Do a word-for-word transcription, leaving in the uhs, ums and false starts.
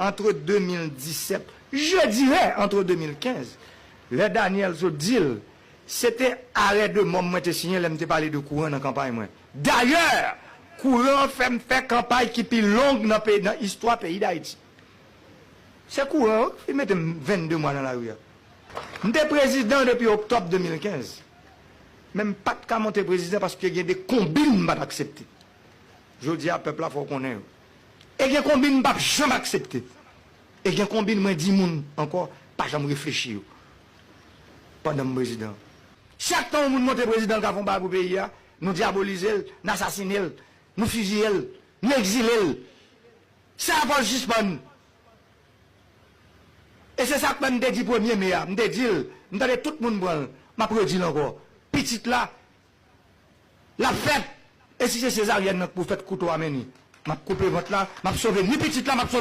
entre deux mille dix-sept, je dirais entre deux mille quinze, lè Daniel sot di l, se te arrêt de mort mwen te siyen lè m te pale de kouran nan kanpay mwen. Dayè, kouran fè m fè kanpay ki pi long nan peyi, nan istwa peyi Dayiti. Se kouran wi ki mete m vennde mwa nan lari a. M te prezidan depi oktòb de mil kenz. Men m pa t ka monte prezidan paske gen de konbin m pa t aksepte. Jodi a, pèp la fò w konnen yo. E gen konbin m p ap janm aksepte. E gen konbin mwen di moun ankò, pa janm reflechi yo. Pandan m prezidan. Chak tan yon moun monte prezidan, l ka fè yon bagay pou peyi a, nou dyabolize l, n asasine l, nou fiziye l, nou egzile l. Sa fò l sispann. E se sa k fè m te di premye me a, m te di l, m tande tout moun pran l, m ap redi l ankò. Pitit la, l ap fèt. E si se sezaryèn nan k pou fèt, kouto a men ni. M ap koupe vant la, m ap sove ni pitit la, m ap sove